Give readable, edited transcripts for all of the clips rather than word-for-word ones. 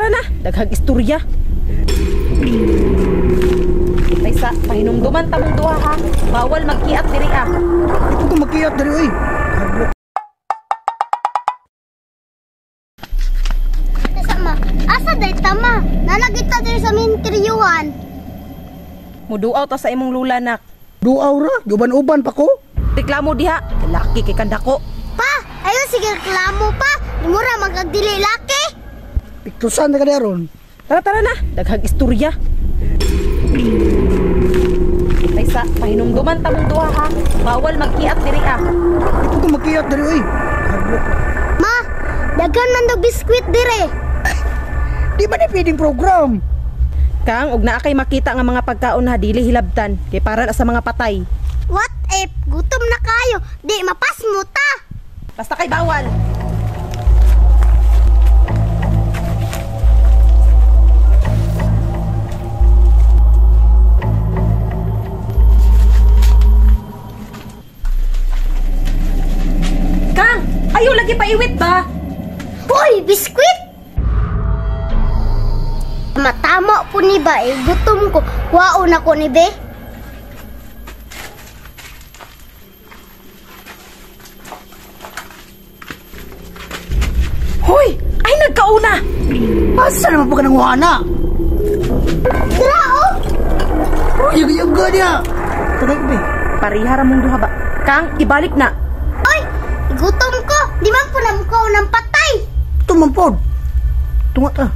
Tara na, daghang istorya. Taysa, pahinumduman ta mong duha ha. Bawal magkiat diri ah. Di ko magkiat diri oy. Taysa ma, asa day tama? Nalagita diri sa minteryuhan. Muduaw ta sa imong lula nak. Duaw ra, giuban-uban pa ko. Reklamo diha, laki kay kandako. Pa, ayo sige reklamo pa. Mura magagdili laki. Piktusan na ka ron. Tara tara na, daghang istorya. Taysa, pahinumduman ta mong duha ha. Bawal magkiat diri ah. Di ko magkiat diri oy. Ma, daghan man daw biskwit dire. Di ba ni feeding program? Kang, og naa kay makita nga mga pagkaon ha, dili hilabtan kay para na sa mga patay. What if gutom na kayo, di mapasmo ta. Basta kay bawal. Kang, ayaw lagi paiwit ba? Hoy, biskwit! Matama po ni ba eh, gutom ko. Waon ako ni be. Hoy, ay nagkauna! Asa naman po ka nang wana? Dra, oh! Uy, yaga niya! Tagay ko be. Parihara mong duha ba? Kang, ibalik na. Oy, gutom ko. Di man po namkaw ng patay. Tumampod. Tunga ta.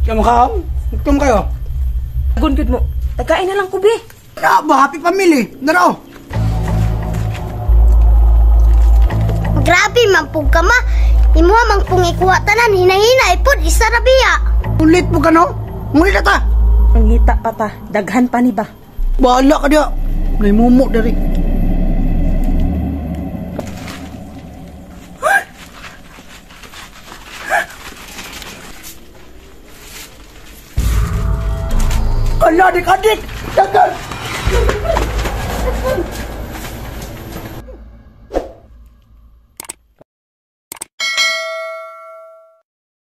Kaya mo ka? Gutom kayo? Gun gud mo. Tagain na lang ko be. Na ba, happy family. Naro. Grabe man pug ka ma. Imuha mang pung ikuha tanan hinahina ipod isa ra biya. Ulit mo ka no? Ngunit na ta. Ang ngita pa ta. Daghan pa ni ba? Bahala ka diya. Naimumo diri. Ala, adik-adik! Dagan!